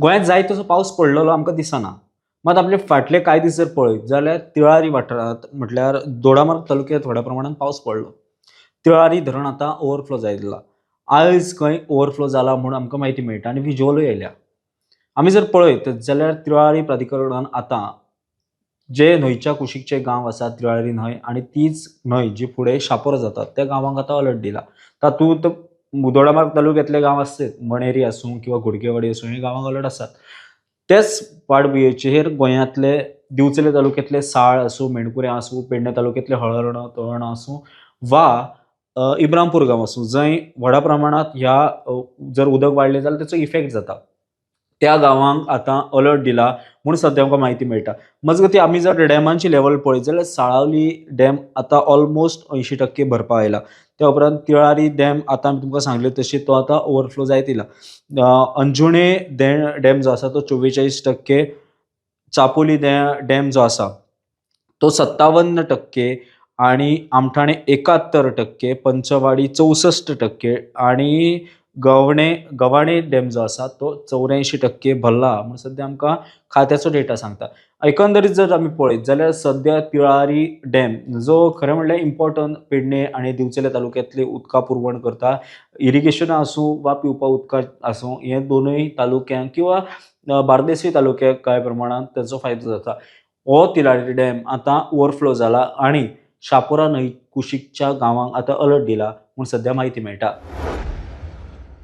गोंयांत जाय तसो पावस पडलेलो आमकां दिसना. मात आपले फाटले कांय दीस जर पळयत जाल्यार तिळारी वाठारांत म्हटल्यार दोडामार्ग तालुक्यांत थोड्या प्रमाणान पावस पडलो. तिळारी धरण आतां ओवरफ्लो जायत लागला. आयज खंय ओवरफ्लो जाला म्हूण आमकां म्हायती मेळटा आनी विज्युअलूय आयल्या. आमी जर पळयत जाल्यार तिळारी प्राधिकरणान आतां जे न्हंयच्या कुशीकचे गांव आसात, तिळारी न्हंय आनी तीच न्हंय जी फुडें शापोरा जाता त्या गांवांक आतां अलर्ट दिला. तातूंत दोडामार्ग तालुक्यांतले गांव आसत, मणेरी आसूं किंवा घोडगेवाडी आसूं, हे गांवांक अलर्ट आसात. तेच फाटभुंयेचेर गोंयांतले दिवचले तालुक्यांतले साळ आसूं, मेणकुरें आसूं, पेडणे तालुक्यांतले हळर्णा तळर्णा आसूं वा इब्रामपूर गांव आसूं, जंय व्हडा प्रमाणांत ह्या जर उदक वाडलें जाल्यार तेचो इफेक्ट जाता, त्या गांवांक आतां अलर्ट दिला म्हूण सद्या आमकां म्हायती मेळटा. मजगती आमी जर डॅमांची लेवल पळयत जाल्यार साळावली डॅम आतां ऑलमोस्ट 80% भरपा आयला. त्या उपरांत तिळारी डॅम आतां आमी तुमकां सांगले तशी तो आतां ओवरफ्लो जायत येयला. अंजुणे डॅम जो आसा तो 44%, चापोली डॅम जो आसा तो 57% आनी आमठाणे 71%, पंचवाडी 64% आनी गवाणे डॅम जो आसा तो 84% भरला म्हूण सद्या आमकां खात्याचो डेटा सांगता. एकंदरीत जर आमी पळयत जाल्यार सद्या तिळारी डॅम जो खरें म्हणल्यार इम्पोर्टंट पेडणे आनी दिवचले तालुक्यांतली उदका पुरवण करता, इरिगेशन आसूं वा पिवपा उदका आसूं, हे दोनूय तालुक्यांक किंवा बार्देसूय तालुक्याक कांय प्रमाणांत ताचो फायदो जाता. हो तिळारी डॅम आतां ओवरफ्लो जाला आनी शापोरा न्हंय कुशीकच्या गांवांक आतां अलर्ट दिला म्हूण सद्या म्हायती मेळटा.